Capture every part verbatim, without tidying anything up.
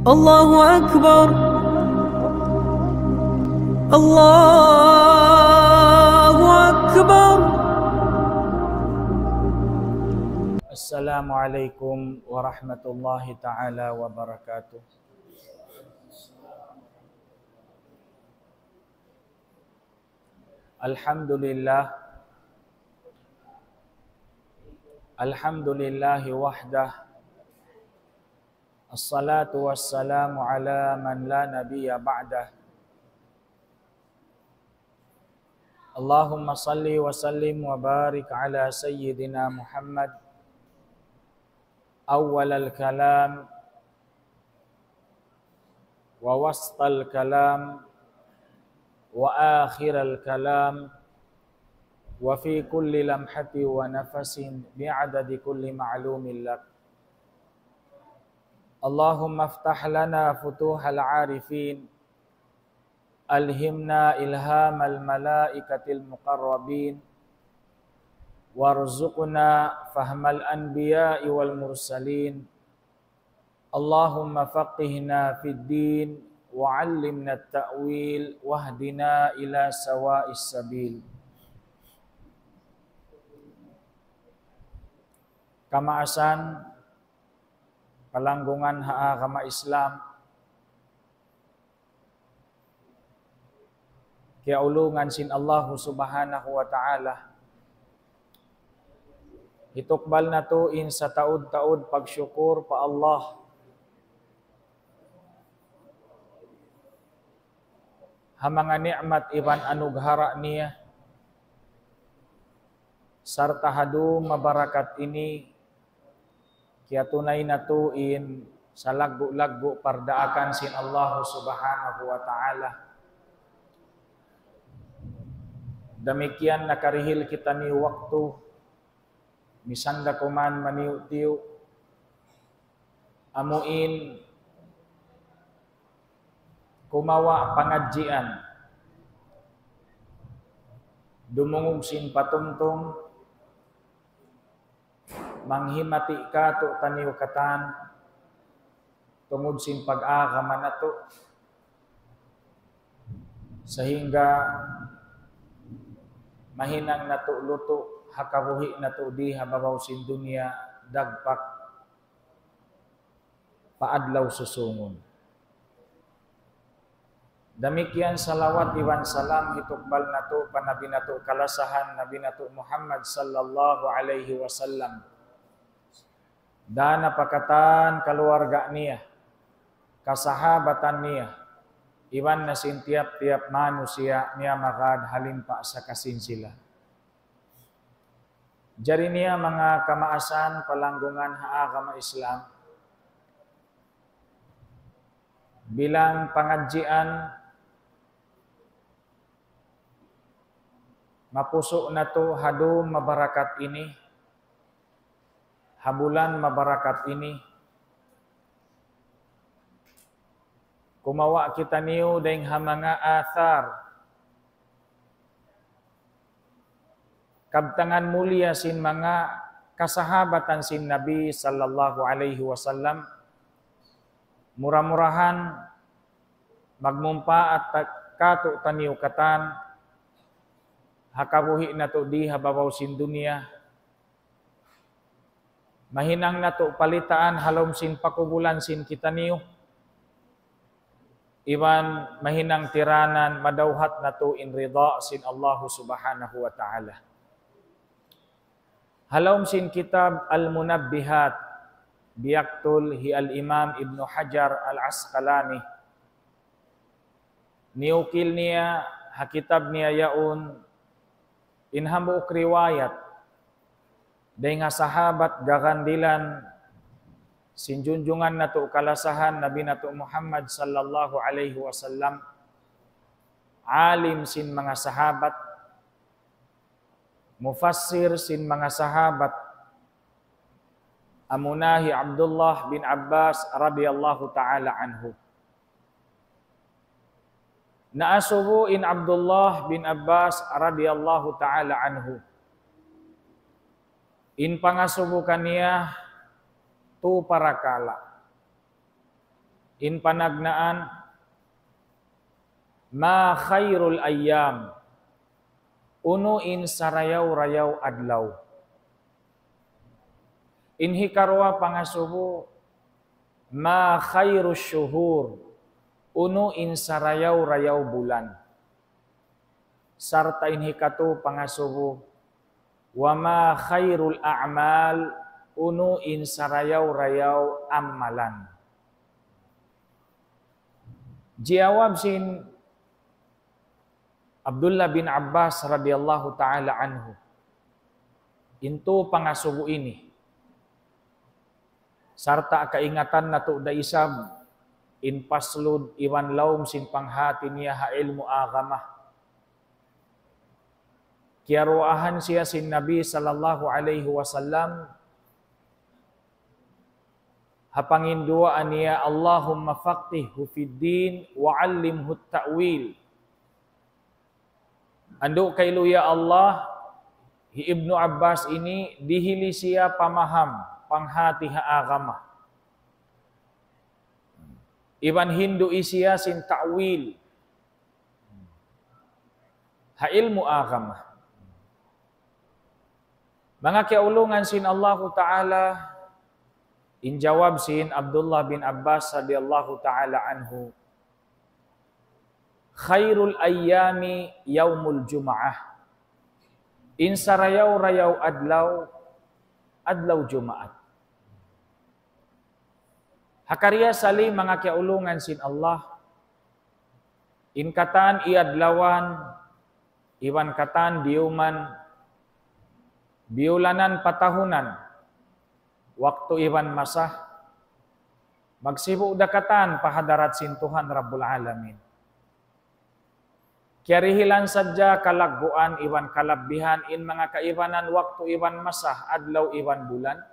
الله أكبر. الله أكبر. السلام عليكم ورحمة الله تعالى وبركاته. الحمد لله. الحمد لله وحده. الصلاة والسلام على من لا نبي بعده. اللهم صل وسلم وبارك على سيدنا محمد أول الكلام ووسط الكلام وآخر الكلام وفي كل لمحة ونفس بعدد كل معلوم لك. اللهم افتح لنا فتوح العارفين، ألهمنا إلهام الملائكة المقربين، وارزقنا فهم الأنبياء والمرسلين. اللهم فقهنا في الدين وعلمنا التأويل واهدنا إلى سواء السبيل. Kamaasan, palanggungan ha agama Islam, kiyaulungan sin Allahu Subhanahu wa Ta'ala. Hitukbal natu' in sataud-taud pagsukur pa Allah ha manga ni'mat iban anughara niya, sarta' ha dum mabarakat ini, kiyatunay natu' in salaggu'-laggu' pardaakan sin Allahu Subhanahu wa Ta'ala. Damikkiyan nakarihil kitaniyu waktu, misan da kuman maniyu'-tiyu', amuin kumawa' pangadjian, dumungug sin patumtum, manghimati' kātu'niyu katan, tungud sin pag-agama natu', sahingga mahinang natu' lutu' ha kabuhi' natu' di ha babaw sin dunya dagpak pa adlaw susungun. Damikkiyan salawat iban salam hitukbal natu' pa Nabi natu' kalasahan, Nabi natu' Muhammad sallallahu alayhi wasallam. Dayn ha katan kaluarga niya, kasahabatan niya, iban na sin tiyap-tiyap manusiya' miyamagad ha limpa sakasin sila. Jari niya manga kamaasan palanggungan ha agama Islam, bilang pangadjian, mapusu' natu' ha dum mabarakat ini, ha bulan mabarakat ini, kumawa' kitaniyu dayng ha manga athar, kabtangan mulia sin manga kasahabatan sin Nabi sallallahu alayhi wasallam. Mura-murahan magmumpaat ta-, kātu'niyu katan ha kabuhi' natu' di ha babaw sin dunya. Mahinang natu' palitaan ha lawm sin pakubulan sin kitaniyu, iban mahinang tiranan madawhat natu' in rida sin Allahu Subhanahu wa Ta'ala. Ha lawm sin kitab Al-Munabbihat, biyaktul hi Al-Imam Ibnu Hajar Al-Asqalani, niyukil niya ha kitab niya yaun in hambuuk riwayat dayng ha sahabat gagandilan sin junjungan natu' kalasahan, Nabi natu' Muhammad sallallahu alayhi wasallam, alim sin manga sahabat, mufassir sin manga sahabat, amuna hi Abdullah bin Abbas radiyallahu ta'ala anhu. Naasubu in Abdullah bin Abbas radiyallahu ta'ala anhu. In pangasubu kaniya tu parakala'. In panagnaan, ما خير الأيام, unu in sarayaw-rayaw adlaw. In hikaruwa pangasubu, ما خير الشهور, unu in sarayaw-rayaw bulan. Sarta' in hikatu pangasubu, وما خير الأعمال, unu in sarayaw-rayaw amalan. Jiyawab sin Abdullah bin Abbas radiyallahu ta'ala anhu in tū pangasubu ini. Sarta' kaingatan natu' da isab in paslud iban lawm sin panghati niya ha ilmu' agama. Kiyaruwaahan siya sin Nabi sallallahu alayhi wasallam ha panginduwaa niya, اللهم فقهه في الدين وعلمه التأويل. Andu' kailu ya Allah, hi Ibnu Abbas ini dihili siya pamaham, panghati ha agama. Iban hindu' siya sin ta'wil ha ilmu' agama. Manga kiyaulungan sin Allahu Ta'ala, in jawab sin Abdullah bin Abbas radiyallahu ta'ala anhu, خير الأيام يوم الجمعة. In sarayaw-rayaw adlaw, adlaw Jumaat. Hangkan sali' manga kiyaulungan sin Allah, in katan iyadlawan, iban katan diyuman, biyulanan patahunan, waktu iban masa, magsibu' da katan pa hadarat sin Tuhan Rabbul Alamin. Kiyarihilan sadja kalagguan iban kalabbihan in manga kaibanan waktu iban masa, adlaw iban bulan.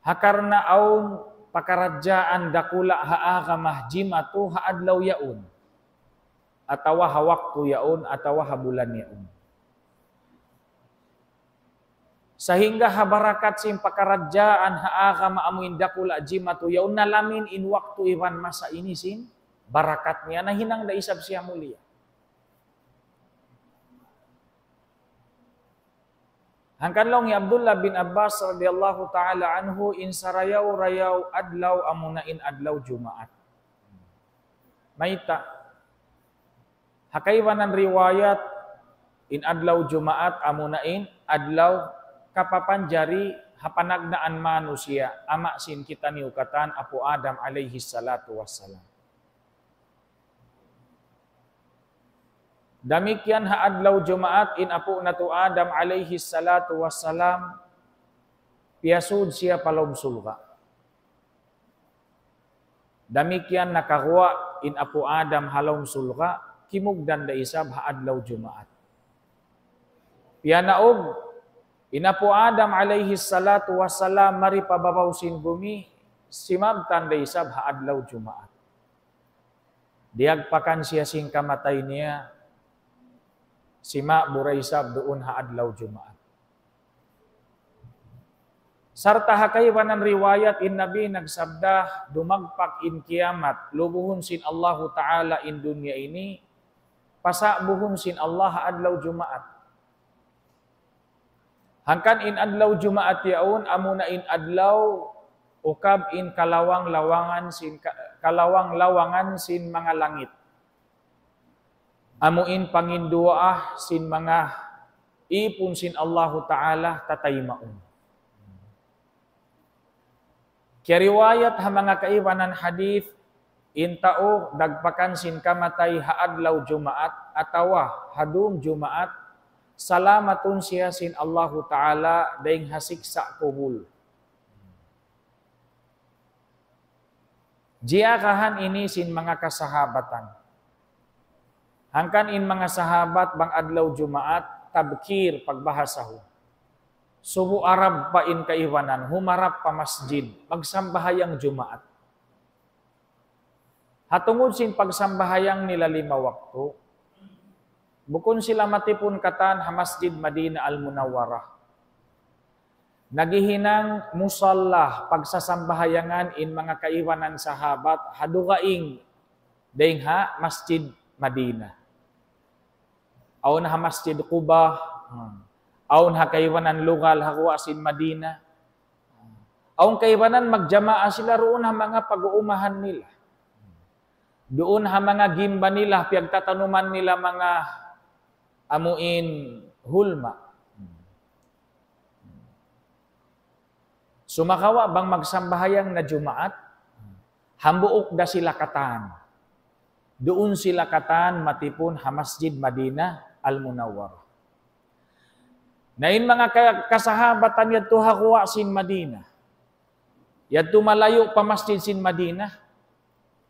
Ha karna' awn pakaradjaan dakula' ha agama jimatu ha adlaw yaun, atawa ha waktu yaun, atawa ha bulan yaun. Sahingga ha barakat sin pakaradjaan ha agama amu in dakula' jimatu yaun, nalamin in waktu iban masa ini sin barakat niya, nahinang da isab siya mulia. Hangkan laung hi Abdullah bin Abbas radiyallahu ta'ala anhu, in sarayaw-rayaw adlaw amuna in adlaw Jumaat. Mayta'? Ha kaibanan riwayat, in adlaw Jumaat amuna in adlaw kapapanjari ha panagnaan manusiya', ama' sin kitaniyu katan Apu' Adam alayhi salatu wassalam. Damikkiyan ha adlaw Jumaat in apu' natu' Adam alayhi salatu wassalam piyasud siya pa lawm surga'. Damikkiyan nakaguwa' in apu' Adam ha lawm surga', kimugdan da isab ha adlaw Jumaat. Piyanaug in apu' Adam alayhi salatu wassalam mari pa babaw sin bumi, simabtan da isab ha adlaw Jumaat. Diyagpakan siya sin kamatay niya, sima'bu da isab duun ha adlaw Jumaat. Sarta' ha kaibanan riwayat in Nabi nagsabda, dumagpak in kiyamat, lubuhun sin Allahu Ta'ala in dunya ini, pasa'buhun sin Allah ha adlaw Jumaat. Hangkan in adlaw Jumaat yaun, amuna in adlaw ukab in kalawang-lawangan sin ka-, kalawang-lawangan sin manga langit. Amu in panginduwaa sin manga ipun sin Allahu Ta'ala tataymaun. Kiyariwayat ha manga kaibanan hadith, in tau dagpakan sin kamatay ha adlaw Jumaat atawa ha dum Jumaat, salamatun siya sin Allahu Ta'ala dayn ha siksa' kubul. Jiyagahan ini sin manga kasahabatan. Hangkan in manga sahabat bang adlaw Jumaat, tabkir pagbahasahun. Subu' arab pa in kaibanan, humarap pa masjid, magsambahayang Jumaat. Ha tungud sin pagsambahayang nila lima waktu, bukun sila matipun katan ha Masjid Madinah Al-Munawwarah. Naghihinang musalla, pagsasambahayangan in manga kaibanan sahabat, ha dugaing dayn ha Masjid Madinah. Awn ha Masjid Quba, hmm. Awn ha kaibanan lugal ha guwa' sin Madinah. Awn kaibanan magjamaa sila duun ha manga pag-uumahan nila. Duun ha manga gimba nila, piyagtatanuman nila manga amuin hulma. Sumagawa' bang magsambahayang na Jumaat, hambuuk da sila katan. Duun sila katan matipun ha Masjid Madinah Al-Munawwarah. Na in manga ka-, kasahabatan yadtu ha guwa' sin Madinah. Yadtu malayu' pa masjid sin Madinah.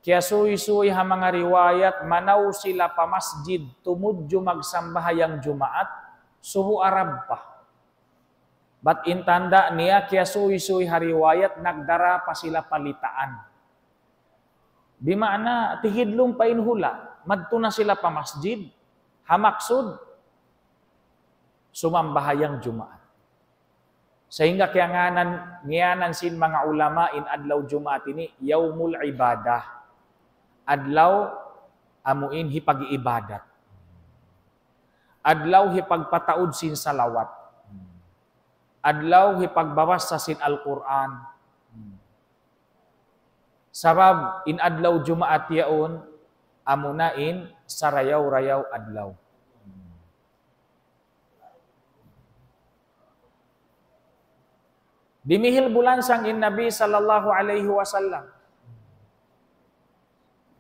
Kiyasuysuy ha manga riwayat, manaw sila pa masjid, tumudju magsambahayang Jumaat, subu Arab pa. Bat in tanda' niya, kiyasuysuy ha riwayat, nagdara pa sila palitaan. Di' maana, tihidlum pa in hula', madtu na sila pa masjid, ha maksud, sumambahayang Jumaat. Sahingga kiyangānan, ngiyanan sin manga ulama in adlaw Jumaat ini, Yawmul Ibadah. Adlaw amuin hipag-ibadat. Adlaw hipagpataud sin salawat. Adlaw hipagbabasa sin Al-Qur'an. Sabab in adlaw Jumaat yaun, amuna in sarayaw-rayaw adlaw. Dimihil bulansang in Nabi sallallahu alayhi wasallam.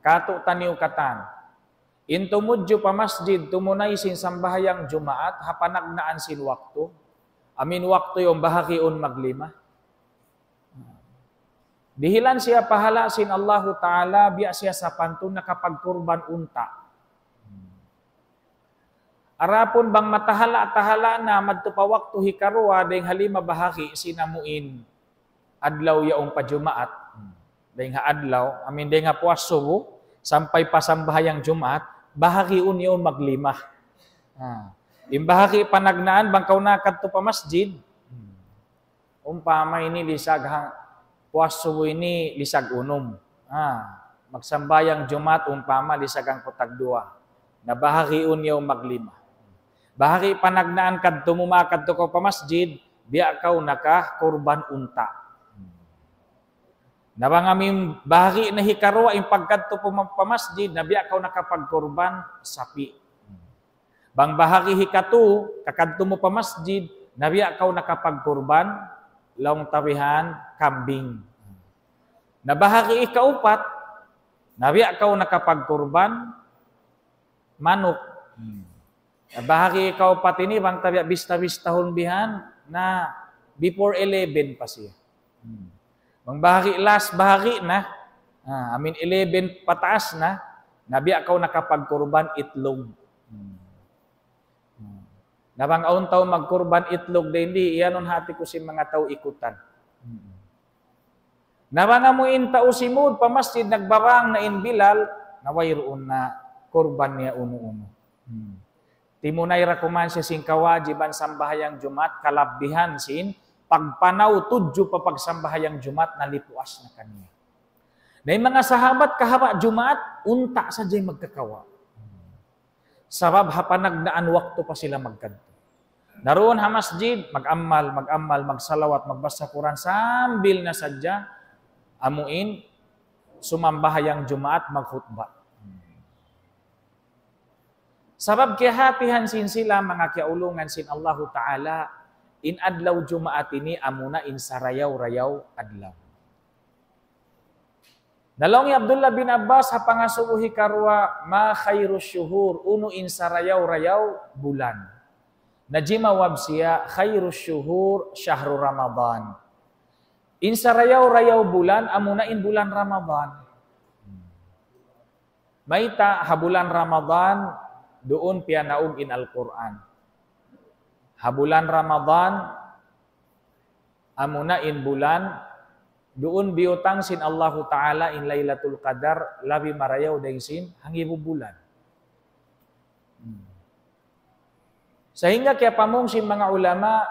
Katu' taniyu katan. In tumudju pa masjid, tumunay sin sambahayang Jumaat, ha panagnaan sin waktu. Amin waktu yaun bahagiun maglima. Dihilan siya pahala' sin Allahu Ta'ala, biya' siya sapantun nakapagkurban unta'. Arapun bang matahala'-tahala' na madtu pa waktu hikaruwa, dayng ha lima bahagi' sin amuin adlaw yaun pa Jumaat. Dayng ha adlaw, amin dayng ha puas subu, sampay pa sambahayang Jumaat, bahagiun yaun maglima. Ha. In bahagi' panagnaan, bang kaw nakadtu pa masjid, umpama ini lisag ha-, puas subu ini lisag unum. Ha, magsambahayang Jumaat umpama lisag hangpu' tagduwa. Na bahagiun yaun maglima. Bahagi' panagnaan kadtu mu makadtu kaw pa masjid, biya' kaw nakakurban unta'. Na bang amin bahagi' na hikaruwa in pagkadtu pa ma-, pa masjid, na biya' kaw nakapagkurban sapi'. Bang bahagi' hikatu, kakadtu mu pa masjid, na biya' kaw nakapagkurban, laung ta bihan, kambing. Na bahagi' hikaupat, na biya' kaw nakapagkurban, manuk. Na bahagi' hikaupat ini, bang ta biya' bista-bistahun bihan, na before eleven pa siya. Hmm. Bang bahagi' last, bahagi' na. Ah, amin eleven pataas na. Na biya' kaw nakapagkurban itlog. Hmm. Hmm. Na bang awn tau magkurban itlog dayn di, iyanun hati ku sin manga tau ikutan. Hmm. Na bang amu in tau simud pa masjid nagbabang na in Bilal, na wayruun na kurban niya unu-unu. Hmm. Timunay ra kuman siya sin kawajiban sambahayang Jumaat, kalabbihan sin pagpanaw tudju pa pagsambahayang Jumaat na lipuas na kaniya. Na in manga sahabat kahaba' Jumaat, unta' sadja in magkakawa'. Sabab ha panagnaan waktu pa sila magkadtu. Naruun ha masjid, mag-ammal, mag-ammal, magsalawat, magbasa Qur'an, sambil na sadja, amuin, sumambahayang Jumaat, magkhutba. Sabab kiyahatihan sin sila, manga kiyaulungan sin Allahu Ta'ala, in adlaw Jumaat ini amuna in sarayaw-rayaw adlaw. Na laung hi Abdullah bin Abbas, ha pangasubu hikaruwa, ما خير الشهور, unu in sarayaw-rayaw bulan. Na jimawab siya, خير الشهور شهر رمضان. In sarayaw-rayaw bulan, amuna in bulan Ramadan. Mayta' ha bulan Ramadan, duun piyanaug in Al-Qur'an. Ha bulan Ramadan, amuna in bulan, duun biyutang sin Allahu Ta'ala in Laylatul Qadar, labi marayaw dayn sin hangibu bulan. Hmm. Sahingga kiyapamung sin manga ulama,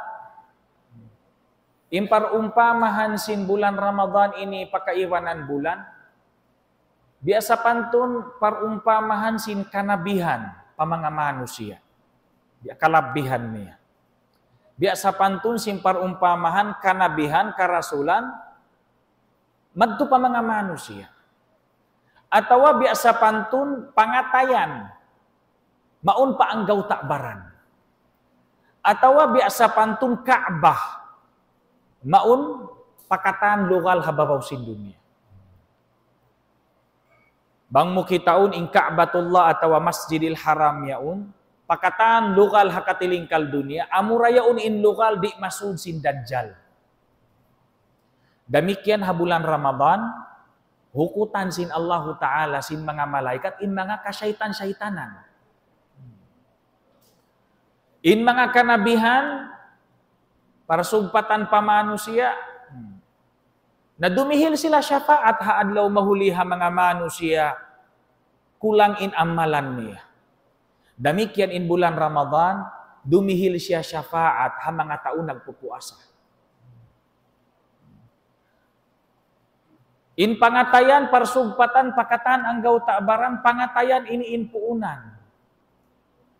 In parumpamahan sin bulan Ramadan ini pa kaibanan bulan, biya' sapantun parumpamahan sin kanabihan pa manga manusiya'. Biya' kalabbihan niya. Biya' sapantun sin parumpamahan kanabihan, karasulan, madtu pa manga manusiya'. Atawa biya' sapantun pangatayan, mawn pa anggawta' baran. Atawa biya' sapantun Ka'bah, mawn pa katan lugal ha babaw sin dunya. Bang mu kitaun in Ka'batullah atawa Masjidil Haram yaun, pa katan lugal ha katilingkal dunya, amura yaun in lugal di' masud sin Dajjal. Damikkiyan ha bulan Ramadan, hukutan sin Allahu Ta'ala, sin manga malaikat, in manga kasaytan-saytanan. In manga kanabihan, parsugpatan pa manusiya', na dumihil sila shafaat ha adlaw mahuli ha manga manusiya', kulang in amalan niya. Damikkiyan in bulan Ramadan, dumihil siya shafaat ha manga tau nagpupuasa. In pangatayan, parsugpatan pa katan anggawta' baran, pangatayan ini in puunan.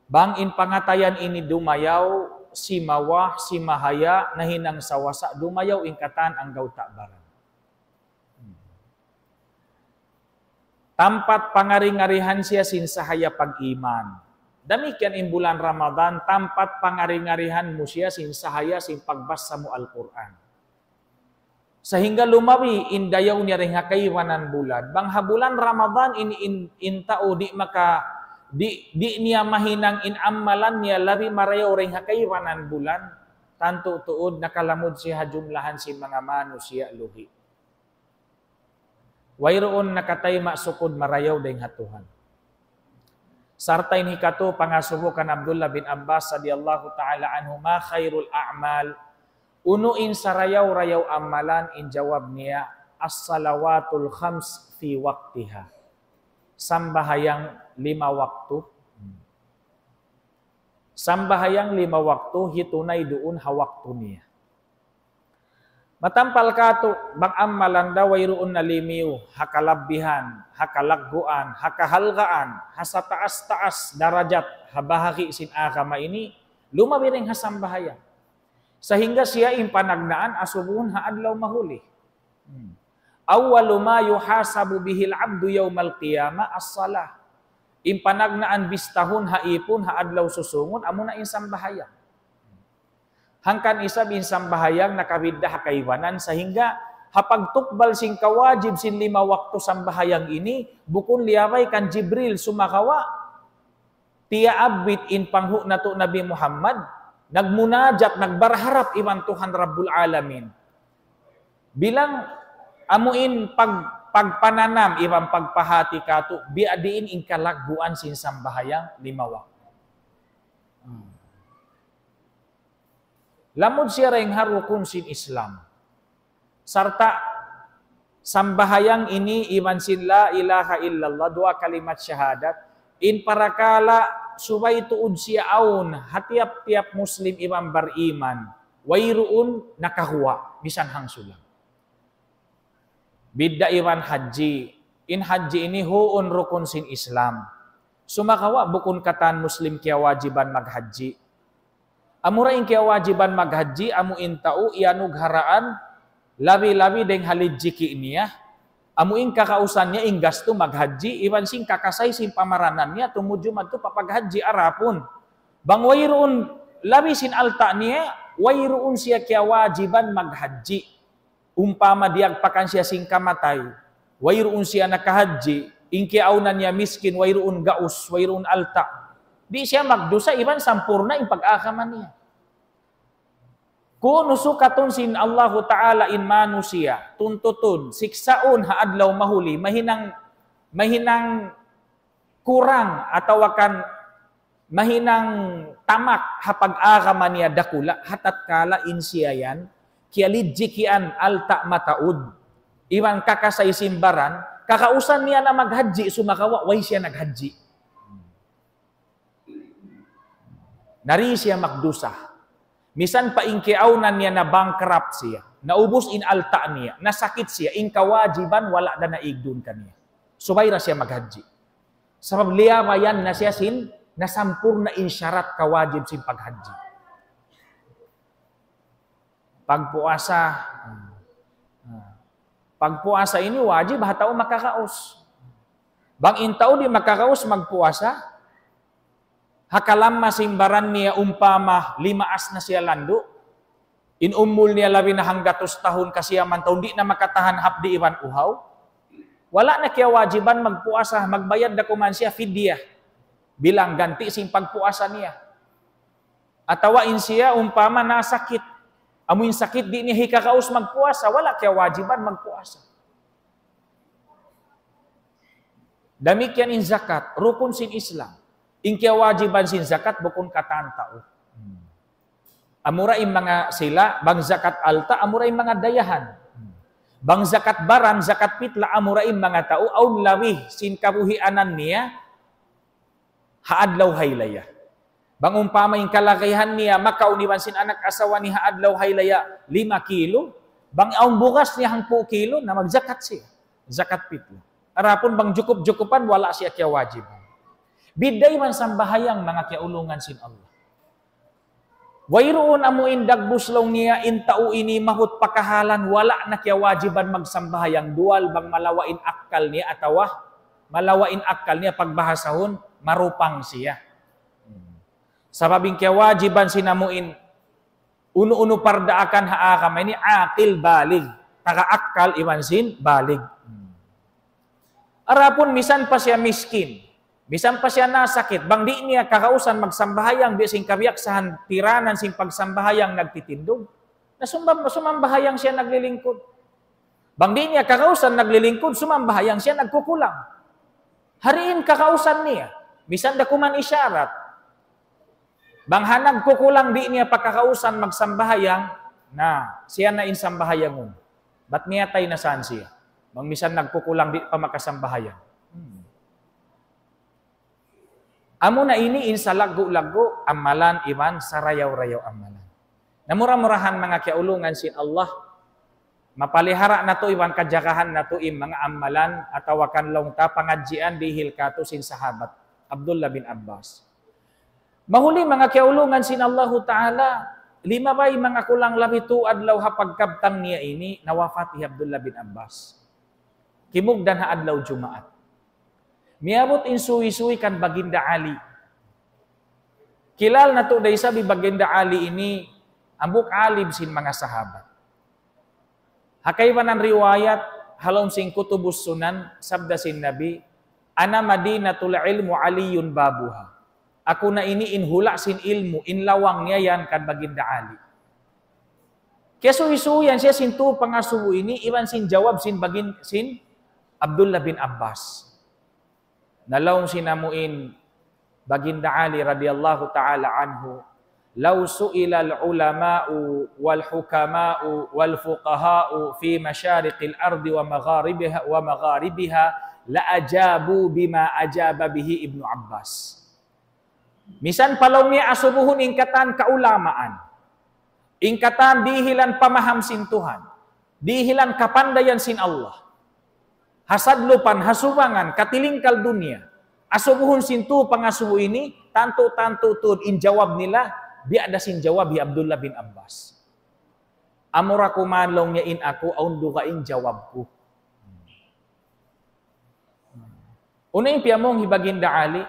Bang in pangatayan ini dumayaw, simawah, simahaya, nahinang sawasa, dumayaw in katan anggawta' baran. Tampat pangari-ngarihan siya sin sahaya pag-iman. Damikkiyan in bulan Ramadan, tampat pangari-ngarihan mu siya sin sahaya sin pagbasa mu Al-Qur'an. Sahingga lumabi in dayaw niya dayn ha kaibanan bulan. Bang ha bulan Ramadan in, in, in tau di' maka, di', di' niya mahinang in amalan niya labi marayaw dayn ha kaibanan bulan. Tantu tuud nakalamud siya ha jumlahan sin manga manusiya' lugi'. Wayruun nakatayma' sukud marayaw dayn ha Tuhan. Sarta' in hikatu, pangasubu kan Abdullah bin Abbas radiyallahu ta'ala anhuma, خير الأعمال, unu in sarayaw-rayaw amalan, in jawab niya, الصلوات الخمس في وقتها. Sambahayang lima waktu. Sambahayang lima waktu, hitunay duun ha waktu niya. Matampal katu', bang amalan da wayruun na limiyu, ha kalabbihan, ha kalagguan, ha kahalgaan, ha sataas-taas darajat, ha bahagi' sin agama ini, lumabi dayn ha sambahayang. Sahingga siya in panagnaan asubuhun ha adlaw mahuli. Hmm. أول ما يحاسب به العبد يوم القيامة الصلاة. In panagnaan bistahun ha ipun ha adlaw susungun, amuna in sambahayang. Hangkan isab in sambahayang nakabidda' ha kaibanan, sahingga ha pagtukbal sin kawajib sin lima waktu sambahayang ini, bukun liyabay kan Jibril sumagawa', tiyaabit in panghu' natu' Nabi Muhammad, nagmunajat, nagbarharap iban Tuhan Rabbul Alamin. Bilang amu in pag-, pagpananam iban pagpahati katu', biya' diin in kalagguan sin sambahayang lima waktu. Hmm. Lamud siya dayn ha rukun sin Islam. Sarta' sambahayang ini iban sin la ilaha illallah, duwa kalimat shahadat, in parakala' subay tuud siya awn ha tiyap-tiyap Muslim iban bariman, wayruun nakaguwa', misan hangsulang. Bidda' iban hajji. In hajji ini huun rukun sin Islam. Sumagawa' bukun katan Muslim kiyawajiban maghajji. Amura in kiyawajiban maghajji, amu in tau iyanugharaan, labi-labi dayng ha lijiki niya. Amu in kakausan niya in gastu maghajji, iban sin kakasay sin pamaranan niya, tumudju madtu pa paghajji arapun. Bang wayruun labi sin alta' niya, wayruun siya kiyawajiban maghajji. Umpama diyagpakan siya sin kamatay, wayruun siya nakahajji, in kiyaawnan niya miskin, wayruun gaus, wayruun alta'. Di' siya magdusa, iban sampurna' in pag-agama niya. Kunu' sukatun sin Allahu Ta'ala in manusiya', tuntutun, siksaun ha adlaw mahuli, mahinang, mahinang kurang atawa kan mahinang tamak ha pag-agama niya dakula', ha tatkala in siya yan, kiyalijjikian alta' mataud, iban kakasay sin baran, kakausan niya na maghajji, sumagawa' way siya naghajji. Na di' siya magdusa. Misan pa in kiyaawnan niya na-bankrupt siya, naubus in alta' niya, nasakit siya, in kawajiban wala' da naigdun kaniya. Subay da siya maghajji. Sabab liyabayan na siya sin, nasampurna' in sharat kawajib sin paghajji. Pagpuasa. Pagpuasa ini wajib ha tau makakaus. Bang in tau di' makakaus magpuasa, ha kalamma sin baran niya umpama limaas na siya landu', in umul niya labi na hanggatus tahun, kasiyaman tahun, di' na makatahan hapdi' iban uhaw, wala' na kiyawajiban magpuasa, magbayad da kuman siya fidyah, bilang ganti' sin pagpuasa niya. Atawa in siya umpama nasakit, amu in sakit di' niya hikakaus magpuasa, wala' kiyawajiban magpuasa. Damikkiyan in zakat, rukun sin Islam. In kiyawajiban sin zakat bukun katan tau. Amura in manga sila, bang zakat alta', amura in manga dayahan. Bang zakat baran, zakat pitla, amura in manga tau, awn labi sin kabuhianan niya, ha adlaw haylaya. Bang umpama in kalagihan niya makaun iban sin anak asawa niya ha adlaw haylaya lima kilo, bang awn bugas niya hangpu' kilo, na magzakat siya. Zakat pitla. Adapun bang jukup-jukupan, wala' siya kiyawajiban. Bidda' iban sambahayang, manga kiyaulungan sin Allah. Wayruun amu in dagbus laung niya in tau ini mahut pa kahalan, wala' na kiyawajiban magsambahayang duwal bang malawa' in akkal niya atawa malawa' in akkal niya pagbahasahun marupang siya. Sabab in kiyawajiban sin amu in unu-unu pardaakan ha agama ini aqil balig, taga akkal iban sin balig. Adapun misan pa siya miskin, misan pa siya nasakit, bang di' niya kakausan magsambahayang, biya' sin kabiyaksahan tiranan sin pagsambahayang nagtitindug, na sumba-, sumambahayang siya naglilingkud. Bang di' niya kakausan naglilingkud, sumambahayang siya nagkukulang. Hariin kakausan niya, misan da kuman isyarat. Bang ha nagkukulang di' niya pa kakausan magsambahayang, na, siya na in sambahayangun. Bat miyatay na saan siya? Bang misan nagkukulang di' pa makasambahayang. Hmm. Amu na ini in salaggu'-laggu' amalan iban sarayaw-rayaw amalan. Na mura-murahan manga kiyaulungan sin Allah, mapalihara natu' iban kajagahan natu' in manga amalan atawa kan laung ta pangadjian dihil katu' sin sahabat Abdullah bin Abbas. Mahuli manga kiyaulungan sin Allahu Ta'ala, limabay manga kulang labi tu adlaw ha pagkabtang niya ini, nawapat hi Abdullah bin Abbas. Kimugdan ha adlaw Jumaat. Miyabut in suwi-suwi kan Baginda Ali. Kilal natu' da isab hi Baginda Ali ini, hambuuk alim sin manga sahabat. Ha kaibanan riwayat, ha lawm sin Kutubus Sunan, sabda sin Nabi, "Ana madinatul ilmu Aliyun babuha." Aku na ini in hula' sin ilmu', in lawang niya yan kan Baginda Ali. Kiyasuwi-suwian siya sin tū pangasubu ini, iban sin jawab sin bagin-, sin Abdullah bin Abbas. Na laung sin amu in Baginda Ali radiyallahu ta'ala anhu, لو سئل العلماء والحكماء والفقهاء في مشارق الأرض ومغاربها، ومغاربها، لأجابوا بما أجاب به ابن عباس. Misan pa laung niya asubuhun in katan kaulamaan, in katan dihilan pamaham sin Tuhan, dihilan kapandayan sin Allah, ha sadlupan, ha subangan, katilingkal dunya, asubuhun sin tū pangasubu ini, tantu-tantu tuud in jawab nila, biya' da sin jawab hi Abdullah bin Abbas. Amura kuman laung niya in aku, awn dugaing jawab ku. Unu in piyamung hi Baginda Ali,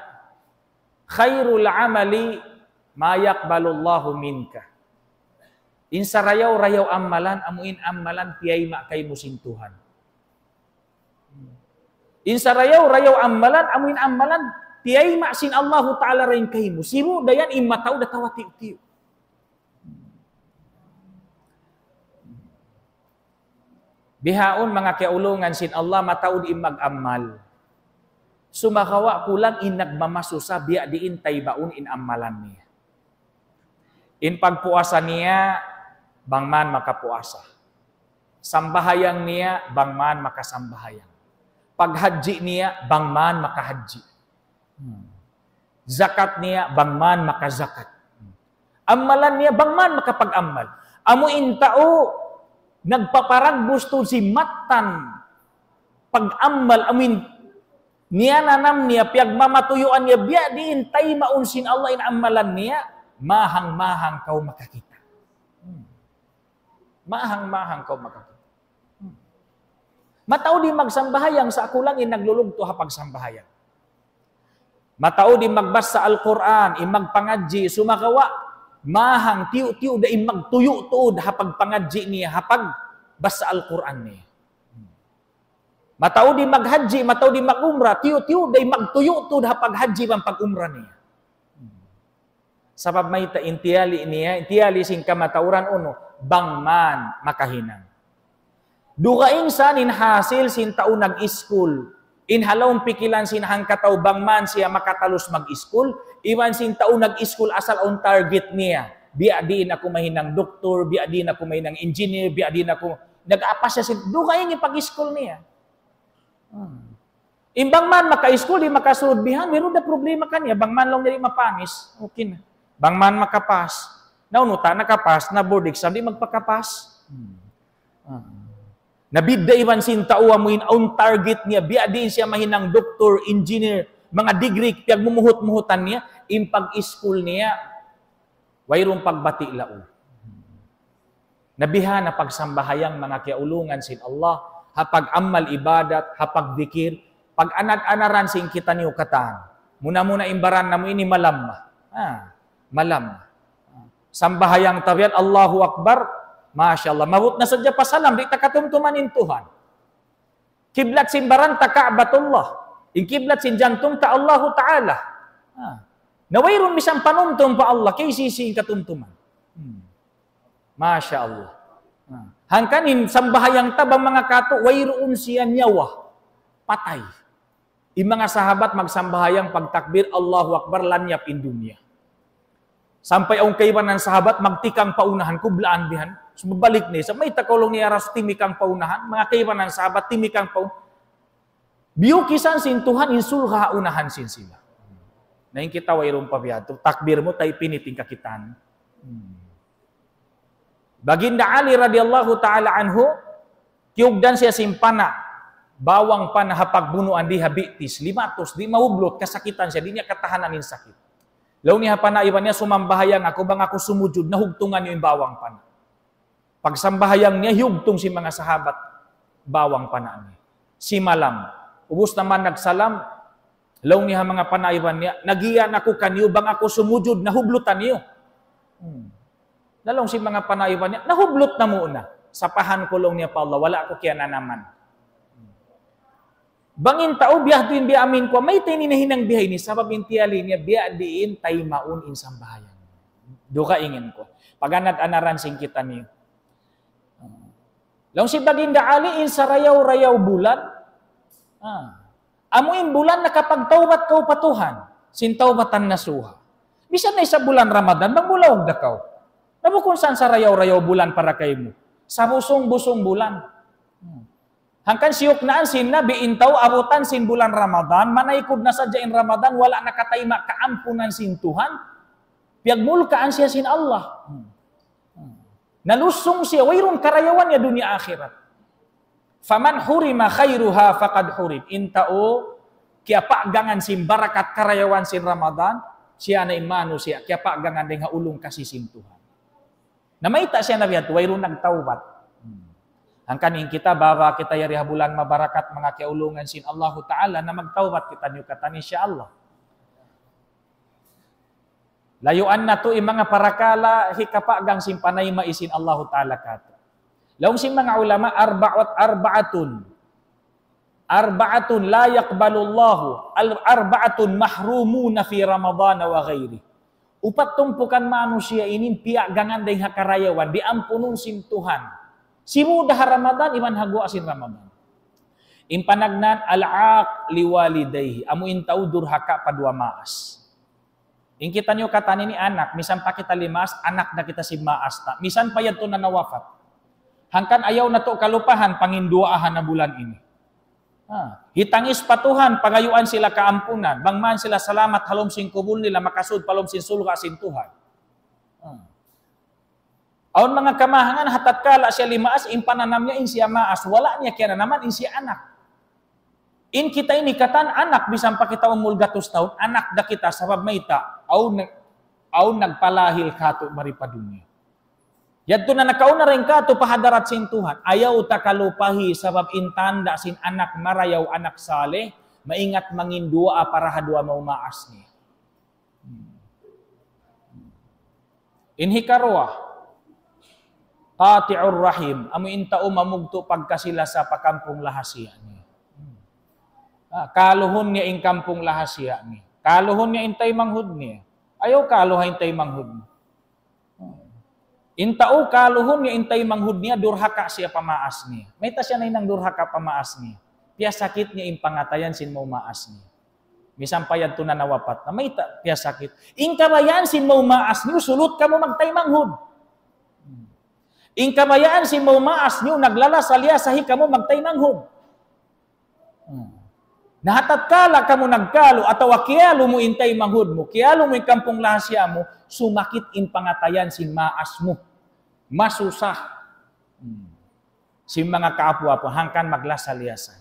"خير العمل ما يقبل الله منك." In sarayaw-rayaw amalan, amu in amalan tiyayma' kaymu sin Tuhan. In sarayaw-rayaw amalan, amu in amalan tiyayma' sin Allahu Ta'ala dayn kaymu. Sibu' da yan in mataud atawa tiyu'-tiyu'. Bihaun manga kiyaulungan sin Allah, mataud in mag-amal. Sumagawa' kulang in nagmamasusa, biya' diin taybaun in amalan niya. In pagpuasa niya, bang man makapuasa. Sambahayang niya, bang man makasambahayang. Paghajji niya, bang man makahajji. Hmm. Zakat niya, bang man makazakat. Hmm. Ammalan niya, bang man makapag-ammal. Amu in tau nagpaparagbus tuud sin mattan pag-ammal, amu in niyananam niya, piyagmamatuyuan niya, biya' diin taymaun sin Allah in ammalan niya, mahang-mahang kaw makakita'. Hmm. Mahang-mahang kaw makakita'. Hmm. Mataud in magsambahayang sa' kulang in naglulugtu' ha pagsambahayang. Mataud in magbasa Al-Qur'an, in magpangadji', sumagawa', mahang tiyu'-tiyu' da in magtuyu' tuud ha pagpangadji' niya, ha pagbasa Al-Qur'an niya. Mataud in maghajji, mataud in mag-umrah, tiyu'-tiyu' da in magtuyu' tuud ha paghajji iban pag-umrah niya. Sabab mayta', in tiyali' niya, in tiyali' sin kamatauran unu, bang man makahinang. Dugaing sa in hasil sin tau nag-iskul. In ha lawm pikilan sin hangkatau bang man siya makatalus mag-iskul, iban sin tau nag-iskul asal awn target niya. Biya' diin aku mahinang doktor, biya' diin aku mahinang engineer, biya' diin aku nag-apas siya sin, dugaing in pag-iskul niya. Hmm. In bang man maka-iskul, di' makasud bihan, wayruun da problema kaniya. Bang man laung niya di' mapanis, okay na. Bang man makapas. Na unu ta, nakapas na board exam, di' magpakapas. Hmm. Ah. Na bidda' iban sin tau amu in awn target niya, biya' diin siya mahinang doktor, engineer, manga degree, piyagmumuhut-muhutan niya, in pag-iskul niya, wayruun pagbati' laung. Na bihan na pagsambahayang manga kiyaulungan sin Allah, ha pag-amal ibadat, ha pagdikir, pag-anad-anaran sin kitaniyu katan. Muna-muna in baran namu' ini malam. Ah, malam. Sambahayang ta biya' Allahu Akbar, Masya Allah. Maabut na sadja pa salam, di' ta katumtuman in Tuhan. Kiblat sin baran ta Ka'batullah. In kiblat sin jantung ta Allahu Ta'ala. Ah. Na wayruun misan panumtum pa Allah, kaysisi in katumtuman. Hmm. Masya Allah. Ah. Hangkan in sambahayang ta bang manga katu', wayruun siya nyawa. Patay. In manga sahabat magsambahayang pagtakbir, Allahu Akbar, lanyap in dunya. Sampay awn kaibanan sahabat magtikang pa unahan, kublaan bihan. Sumabalik niya, sa' mayta' kaw laung niya ras timikang pa unahan, manga kaibanan sahabat timikang pa unahan. Biyukisan sin Tuhan in surga' ha unahan sin sila. Na in kita wayruun pa biya' tu, takbir mu, tay pinit in kakitaan. Hmm. Baginda Ali radiyallahu ta'ala anhu, kiyugdan siya sin pana', bawang pana' ha pagbunuan di ha bitis, limatus, di' mahublut, kasakitan siya, di' niya katahanan in sakit. Laung niya ha pana' iban niya, sumambahayang aku, bang aku sumujud, nahugtungan niyu in bawang pana'. Pagsambahayang niya, hiyugtung sin manga sahabat, bawang pana' niya. Simalam, ubus naman nagsalam, laung niya ha manga pana' iban niya, nagiyan aku kaniyu, bang aku sumujud, nahublutan niyu. Hmm. Na laung sin manga pana' iban niya, nahublut namu' na. Sapahan ku laung niya pa Allah, wala' aku kiyananaman. Bang in tau biya' diin biya' amin ku, mayta' ini nahinang biya' ini, sabab in tiyali niya biya' diin taymaun in sambahayang. Dugaing in ku. Pag-anad-anaran sin kitaniyu. Laung sin Baginda Ali in sarayaw-rayaw bulan. Ah. Amu in bulan nakapagtawbat kaw pa Tuhan. Sin tawbatan nasuha. Misan na isab bulan Ramadan, bang bulaug da kaw. Na bukun sa in sarayaw-rayaw bulan para kaymu. Sabusung-busung bulan. Hmm. Hangkan siyuknaan sin Nabi in tau abutan sin bulan Ramadan, manaykud na sadja in Ramadan, wala' nakatayma' kaampunan sin Tuhan, piyagmulkaan siya sin Allah. Hmm. Hmm. Nalusung siya, wayruun karayawan niya dunya akhirat. فمن حرم خيرها فقد حرم. In tau kiyapagangan sin barakat karayawan sin Ramadan, siya na in manusiya' kiyapagangan dayn ha ulung kasi sin Tuhan. Na mayta' siya na biya' tu, wayruun nagtawbat. Hmm. Hangkan in kita, baba kita yari ha bulan mabarakat, manga kiyaulungan sin Allahu Ta'ala, na magtawbat kitaniyu katan, insya Allah. Layuan natu' in manga parakala' hikapagang sin panayma' sin Allahu Ta'ala katu'. Laung sin manga ulama, أربعة، أربعة. أربعة لا يقبل الله، أربعة محرومون في رمضان وغيره. Upat tumpukan manusiya' ini in piyagangan dayn ha karayawan, di' ampunun sin Tuhan. Sibu' da ha Ramadan, iban ha guwa' sin Ramadan. In panagnaan, العاق لوالديه. Amu in tau durhaka pa duwa maas. In kitaniyu katan ini anak, misan pa kita limaas, anak da kita sin maas ta. Misan pa yadtu na nawafat. Hangkan ayaw natu' kalupahan, panginduwaahan na bulan ini. Ha, hitangis pa Tuhan, pangayuan sila kaampunan. Bang man sila salamat ha lawm sin kubul nila, makasud pa lawm sin surga' sin Tuhan. Hmm. Awn manga kamahangan ha tatkala siya limaas, in pananam niya in siya maas, wala' niya kiyananaman in siya anak. In kita ini katan anak, bisan pa kita umul gatus tahun, anak da kita, sabab mayta', awn, awn nagpalahil katu' mari pa dunya. Yadtu na nakauna dayn katu' pa hadarat sin Tuhan. Ayaw ta kalupahi, sabab in tanda' sin anak marayaw, anak salih, maingat mangin duwaa para ha duwa maumaas niya. In hikaruwa, qati'ur rahim, amu in tau mamugtu' pagkasi-lasa pa kampung lahasiya niya. Ah, kaluhun niya in kampung lahasiya niya. Kaluhun niya in taymanghud niya. Ayaw kaluha in taymanghud niya. In tau kaluhun niya in taymanghud niya, durhaka siya pa maas niya. Mayta' siya nahinang durhaka pa maas niya? Piyasakit niya in pangatayan sin maumaas niya. Misan pa yadtu na nawapat na, mayta' piyasakit? In kabayaan sin maumaas niyu, sulut kamu magtaymanghud. In kabayaan sin maumaas niyu, naglalasa-liyasa hi kamu magtaymanghud. Hmm. Na ha tatkala kamu nagkalu atawa kiyalu mu in taymanghud mu, kiyalu mu in kampung lahasiya mu, sumakit in pangatayan sin maas mu. Masusa. Hmm. Sin manga kaapu-apu, hangkan maglasa-liyasa.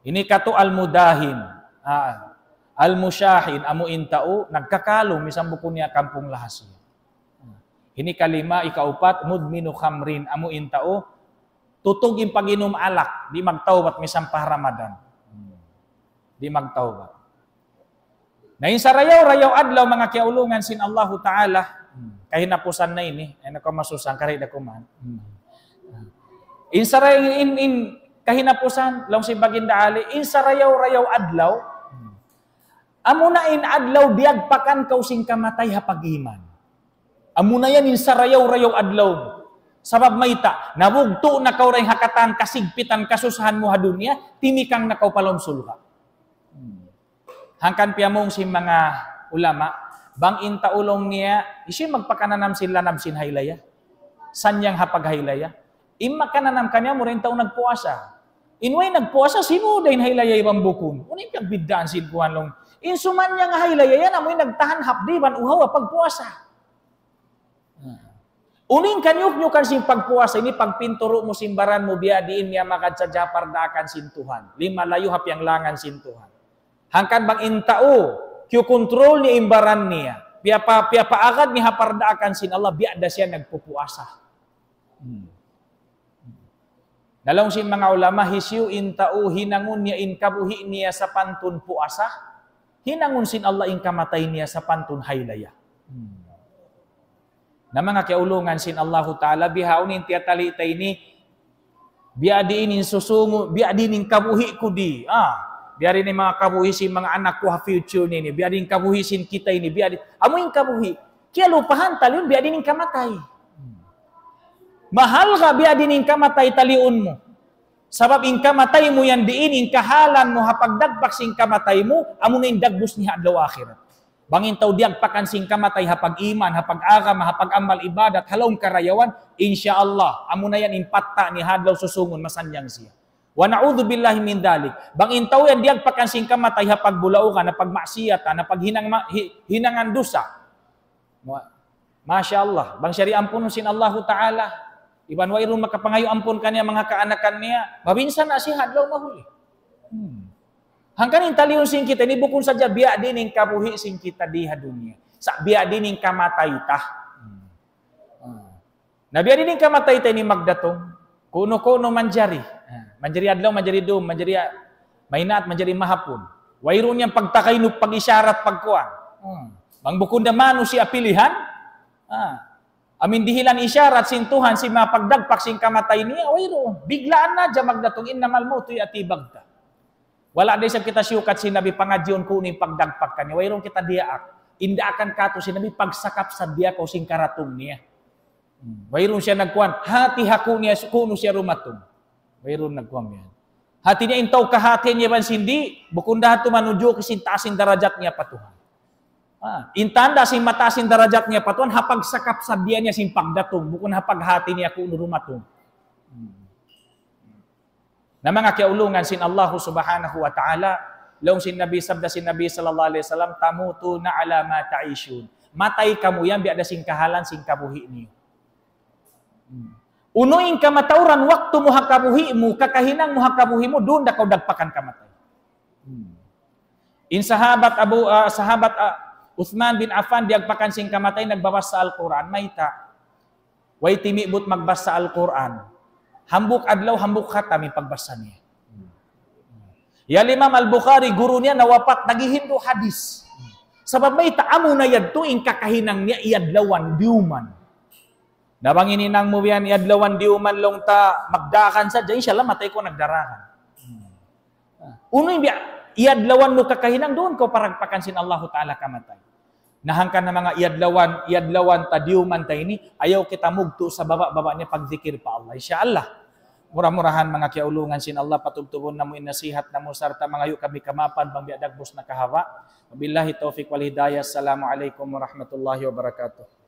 Ini katu' al-mudahin. Ah, al-mushahin, amu in tau, nagkakalu, misan bukun niya kampung lahasiya. Ini kalima, ikaupat, mudminu khamrin, amu in tau, tutug in pag-inum alak, di' magtawbat misan pa Ramadan. Hmm. Di' magtawbat. Na in sarayaw-rayaw adlaw, manga kiyaulungan sin Allahu Ta'ala, hmm, kahinapusan na ini, ay naku, masusa, kari da kuman. Hmm. In saray-, in, in kahinapusan, laung sin Baginda Ali, in sarayaw-rayaw adlaw, hmm, amu na in adlaw diyagpakan kaw sin kamatay ha pag-iman. Amu na yan in sarayaw-rayaw adlaw mu. Sabab mayta', nabugtu' na kaw dayn ha katan kasigpitan kasusahan mu ha dunya, timikang na kaw pa lawm surga'. Hmm. Hangkan piyamung sin manga ulama, bang in tau laung niya, hisiyu in magpakananam sin lanab sin haylaya? Sanyang ha paghaylaya. In makananam kaniya amura in tau nagpuasa. In way nagpuasa, sinu da in haylaya iban bukun? Unu in pagbiddaan sin kuwan laung? In sumanyang haylaya yan, amu in nagtahan hapdi' iban uhaw ha pagpuasa. Hmm. Unu in kanyuknyukan sin pagpuasa ini, pagpinturu' mu sin baran mu, biya' diin niya magad sadja pardaakan sin Tuhan. Di' malayu' ha piyanglangan sin Tuhan. Hangkan bang in tau, kiyukontrol niya in baran niya. Piyapa-, piyapaagad niya ha pardaakan sin Allah, biya' da siya nagpupuasa. Hmm. Na laung sin manga ulama, hisiyu in tau hinangun niya in kabuhi' niya sapantun puasa, hinangun sin Allah in kamatay niya sapantun haylaya. Hmm. Na manga kiyaulungan sin Allahu Ta'ala, bihaun in tiyatali' ta ini, biya' diin in susungu, biya' diin in kabuhi' ku di. Ah, biya' diin in manga kabuhi' sin manga anak ku ha future nini, biya' diin in kabuhi' sin kita ini, biya' diin, amu in kabuhi'. Kiyalupahan taliun biya' diin in kamatay. Mahalga' biya' diin in kamatay taliun mu. Sabab in kamatay mu yan diin, in kahalan mu ha pagdagpak sin kamatay mu, amu na in dagbus niya ha adlaw akhirat. Bang in tau diyagpakan sin kamatay ha pag-iman, ha pag-agama, ha pag-amal ibadat, ha lawm karayawan, insya Allah, amu na yan in patta' niya ha adlaw susungun, masannyang siya. Wa na'udhu billahi min dhalik. Bang in tau yan diyagpakan sin kamatay ha pagbulaugan, ha pagmaksiyatan, ha paghinang ma-, hi-, hinangan dusa. Ma-, Masha Allah. Bang siya di' ampunun sin Allahu Ta'ala, iban wayruun makapangayu' ampun kaniya, manga kaanakan niya, mabinsa na siya ha adlaw mahuli. Hmm. Hangkan in taliun sin kita ini bukun sadja biya' diin in kabuhi' sin kita di ha dunya. Sa' biya' diin in kamatay ta. Hmm. Ah. Na biya' diin in kamatay ta ini magdatung. Kunu-kunu manjari. Ah. Manjari adlaw, manjari dum, manjari a-, maynaat, manjari mahapun. Wayruun yan pagtakaynug, pag-isyarat, pagkuwan. Hmm. Bang bukun da manusiya' pilihan, ah, amu in dihilan isyarat sin Tuhan sin manga pagdagpak sin kamatay niya, wayruun. Biglaan na hadja magdatung, إنما الموت يأتي بغتة. Wala' da isab kita siyukat sin Nabi pangadjiun kunu' in pagdagpak kaniya. Wayruun kita diyaak. In daakan katu' sin Nabi, pagsakap sadja kaw sin karatung niya. Hmm. Wayruun siya nagkuwan, hati ha kunu' niya, kunu' siya dumatung. Wayruun nagkuwan yan. Hati niya in tau kahatihan niya iban sin di', bukun da hatu manuju' sin taas sin darajat niya pa Tuhan. Ah, in tanda' sin mataas in darajat niya pa Tuhan, ha pagsakap sadja niya sin pagdatung, bukun ha paghati niya kunu' dumatung. Hmm. Na manga kiyaulungan sin Allahu Subhanahu wa Ta'ala, laung sin Nabi, sabda sin Nabi sallallahu alayhi wasallam, تموتون على ما تعيشون. Matay kamu yan, biya' da sin kahalan sin kabuhi' niyu. Hmm. Unu in kamatauran waktu mu ha kabuhi' mu, kakahinang mu ha kabuhi' mu, duun da kaw dagpakan kamatay. Hmm. In sahabat Abu, ah, sahabat, ah, Uthman bin Affan, diyagpakan sin kamatay, nagbabasa Al-Quran, mayta'. Way timibut magbasa Al-Quran. Hambuuk adlaw, hambuuk khatam in pagbasa niya. Ya Imam Al-Bukhari, guru niya nawapat, naghihindu' hadis. Sabab mayta', amuna yadtu in kakahinang niya, iyadlawan, diyuman. Na bang in hinang mu yan, iyadlawan, diyuman, laung ta, magdaakan sadja, insya Allah, matay kaw nagdaakan. Unu in biya', iyadlawan mu kakahinang, duun kaw paragpakan sin Allahu Ta'ala kamatay. Na hangkan na manga iyadlawan, iyadlawan ta, diyuman ta ini, ayaw kita mugtu' sa baba'-baba' niya pagdikir pa Allah. Insya Allah. Mura-murahan manga kiyaulungan sin Allah, patubtubun namu' in nasihat namu' sarta' mangayu' kami kamaapan bang biya' dagbus na kahaba'. Wabillahi tawfiq wal hidayah. Assalamu alaykum warahmatullahi wabarakatuh.